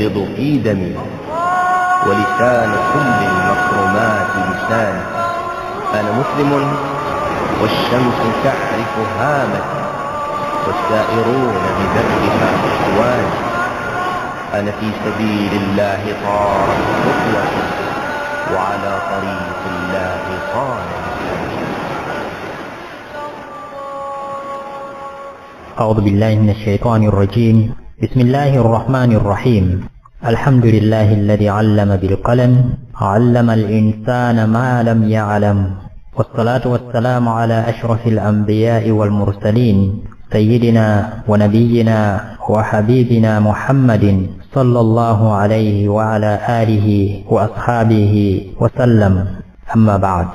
ينبض في دمي، ولسان كل المكرمات لساني. أنا مسلم والشمس تعرف هامتي، والسائرون بدربها إخواني. أنا في سبيل الله طارت خطوتي، وعلى طريق الله طال لساني. أعوذ بالله من الشيطان الرجيم. بسم الله الرحمن الرحيم. الحمد لله الذي علم بالقلم، علم الإنسان ما لم يعلم، والصلاة والسلام على أشرف الأنبياء والمرسلين، سيدنا ونبينا وحبيبنا محمد صلى الله عليه وعلى آله وأصحابه وسلم. أما بعد،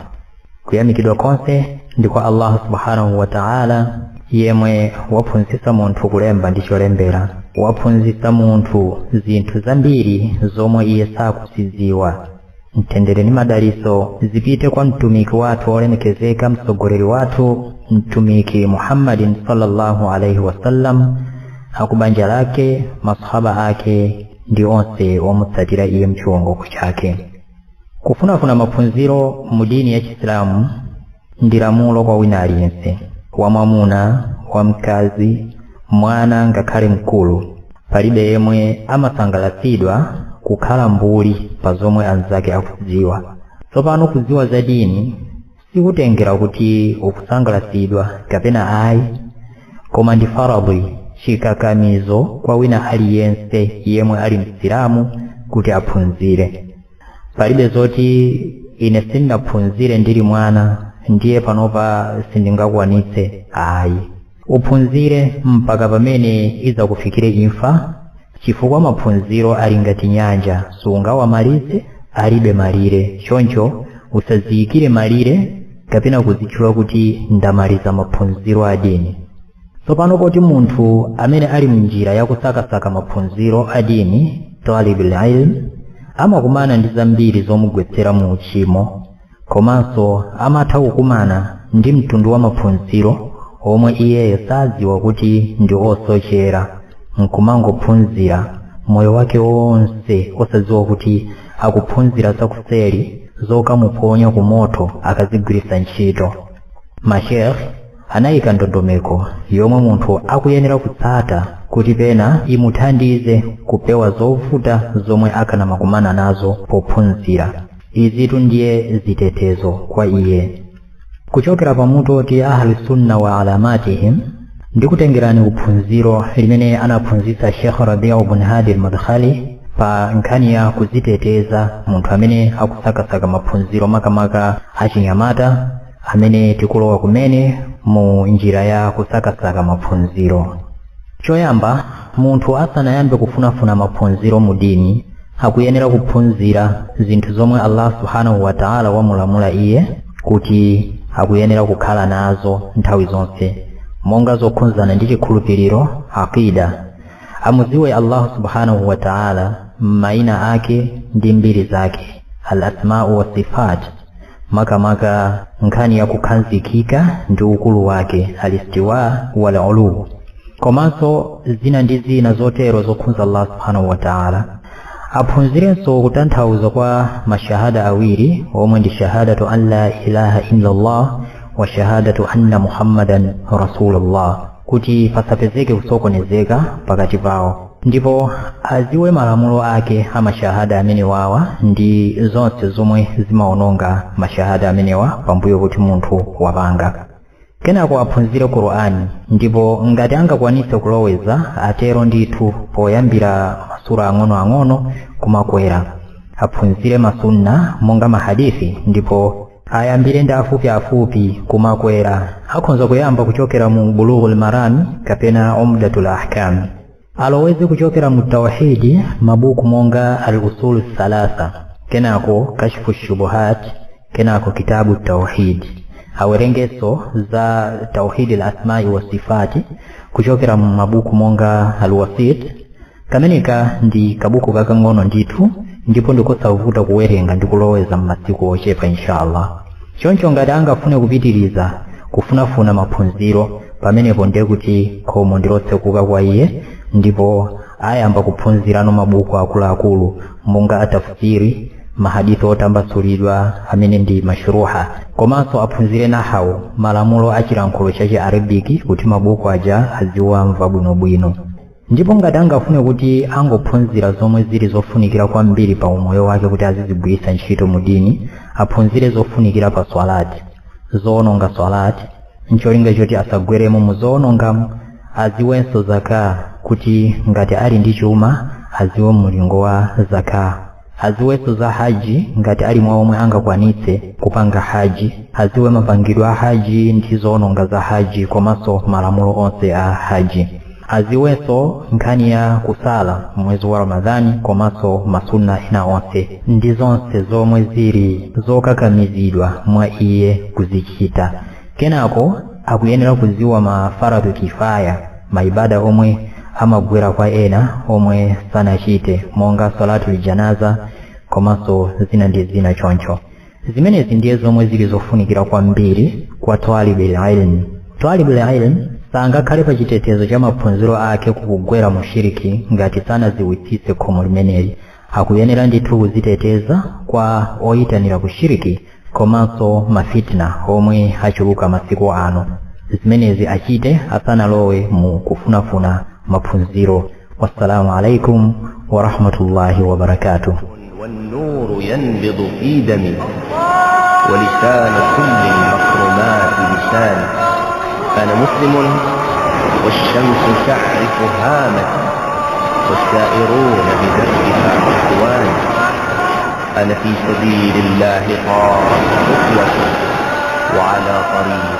kuyamikidwa konse ndi kwa Allah subhanahu wa ta'ala, yemwe waphunzitsa munthu kulemba ndi cholembera, waphunzitsa munthu zinthu zambiri zomwe iye sakuzidziwa. Mtendere ndi madalitso zipite kwa mtumiki wathu wolemekezeka, mtsogoleri wathu Mtumiki Muhammadin sallallahu alaihi wasallam, akubanja lake, masahaba ake ndi onse omutsatira iye mchiwongoko chake. Kufunafuna maphunziro mu dini ya Chisilamu ndi lamulo kwa wina aliyense, wamwamuna, wamkazi, mwana ngakhale mkulu. Palibe yemwe amasangalatsidwa kukhala mbuli pa zomwe anzake akudziwa. Tsopano kudziwa za dini sikutengera kuti ukusangalatsidwa kapena ayi, koma ndi faradhi, chikakamizo kwa wina aliyense yemwe ali Msilamu kuti aphunzire. Palibe zoti ine sindinaphunzire ndili mwana ndiye panopa sindingakwanitse, ayi. Uphunzire mpaka pamene idzakufikire imfa, chifukwa maphunziro ali ngati nyanja, sungawamalize, alibe malire. Choncho usaziyikire malire kapena kuzitchula kuti ndamaliza maphunziro a dini. Tsopano poti munthu amene ali mnjira yakusakasaka maphunziro a dini, talibul ilm, amakumana ndi zambiri zomugwetsera mu uchimo, komanso amatha kukumana ndi mtundu wa maphunziro omwe iyeyo sadziwa kuti ndi osochera, nkumangophunzira moyo wake wonse osadziwa kuti akuphunzira zakuseri zokamuponya ku moto akazigwiritsa ntchito. Mashekh anayika ndondomeko yomwe munthu akuyenera kutsata kuti pena imuthandize kupewa zovuta zomwe akanamakumana nazo pophunzira. Izitu ndiye zitetezo kwa iye. Kuchokera pamutu oti ahli sunna wa alamatihim, ndikutengerani kuphunziro limene anaphunzitsa Sheikh Rabi'u bin Hadi al-Madkhali pa nkhani ya kuziteteza munthu amene akusakasaka maphunziro, makamaka achinyamata amene tikulowa kumene mu njira ya kusakasaka maphunziro. Choyamba, munthu asanayambe kufunafuna maphunziro mu dini akuyenera kuphunzira zinthu zomwe Allah subhanahu wa ta'ala wamulamula iye kuti akuyenera kukhala nazo nthawi zonse, monga zokhuzana ndi chikhulupiriro, aqida. Amuziwe Allah subhanahu wa ta'ala maina ake ndi mbiri zake, al-asma'u wa sifat, makamaka nkhani ya kukhazikika ndi ukulu wake, al-istiwa wal ulu, komanso zina ndi zina zotero zokhuza Allah subhanahu wa ta'ala. Aphunzirenso kutanthauza kwa mashahada awiri omwe ndi shahadatu an la ilaha illa Allah wa shahadatu anna Muhammadan rasulullah, kuti pasapezeke kusokonezeka pakati pawo, ndipo aziwe malamulo ake a mashahada amenewawa ndi zonse zomwe zimaononga mashahada amenewa pambuyo kuti munthu wapanga. Kenako aphunzire Qur'ani, ndipo ngati angakwanitse kuloweza atero ndithu, poyambira masura ang'onoang'ono kumakwera. Aphunzire masunna monga mahadithi, ndipo ayambire ndi afupiafupi kumakwera. Akhonza kuyamba kuchokera mu Bulughul Marami kapena Umdatul Ahkam. Aloweze kuchokera mu tauhidi mabuku monga Al-Usul Thalatha, kenako Kashfu Shubuhat, kenako Kitabu Tauhid. Awerengeso za tauhidi al-asma'i wa sifati kuchokera mu mabuku monga Al-Wasit. Kameneka ndi kabuku kakang'ono ndithu, ndipo ndikosavuta kuwerenga ndi kuloweza m'masiku ochepa inshallah. Choncho ngati angafune kupitiriza kufunafuna maphunziro, pamenepo ndiye kuti khomo ndilotsekuka kwa iye, ndipo Ayamba kuphunzirano mabuku akuluakulu monga atafsiri, mahadithi otambasulidwa amene ndi mashruha, komanso aphunzire nahawu, malamulo a chilankhulo cha Chiarabiki, kuti mabuku aja aziwamva bwinobwino. Ndipo ngati angafune kuti angophunzira zomwe zili zofunikira kwambiri pa umoyo wake kuti azizigwiritsa ntchito mu dini, aphunzire zofunikira pa swalati, zoononga swalati, ncholinga choti asagweremo mu zoonongamo. Aziwenso zaka, kuti ngati ali ndi chuma aziwe mulingo wa zaka. Aziwenso za haji, ngati ali mwa omwe angakwanitse kupanga haji, aziwe mapangidwe a haji ndi zoononga za haji komanso malamulo onse a haji. Aziwenso nkhani ya kusala mwezi wa Ramadhani komanso masunna ena onse ndi zonse zomwe zili zokakamizidwa mwa iye kuzichita. Kenako akuyenera kuziwa ma faradhu kifaya, maibada omwe amagwera kwa ena omwe sanachite, monga salatul janaza komanso zina ndi zina choncho. Zimenezi ndiye zomwe zili zofunikira kwambiri kwa talibul ilm. Talibul ilm sangakhale pa chitetezo cha maphunziro ake kukugwera mu shiriki ngati sanaziwitsitse khomo limeneli. Akuyenera ndithu kuziteteza kwa oyitanira ku shiriki komanso mafitna omwe achuluka masiku ano. Zimenezi achite asanalowe mu kufunafuna maphunziro. Wassalamu alaikum warahmatullahi wabarakatuh. والنور ينبض في دمي، ولسان كل المكرمات لساني. أنا مسلم والشمس تعرف هامتي، والسائرون بدربها إخواني. أنا في سبيل الله طارت خطوتي، وعلى طريق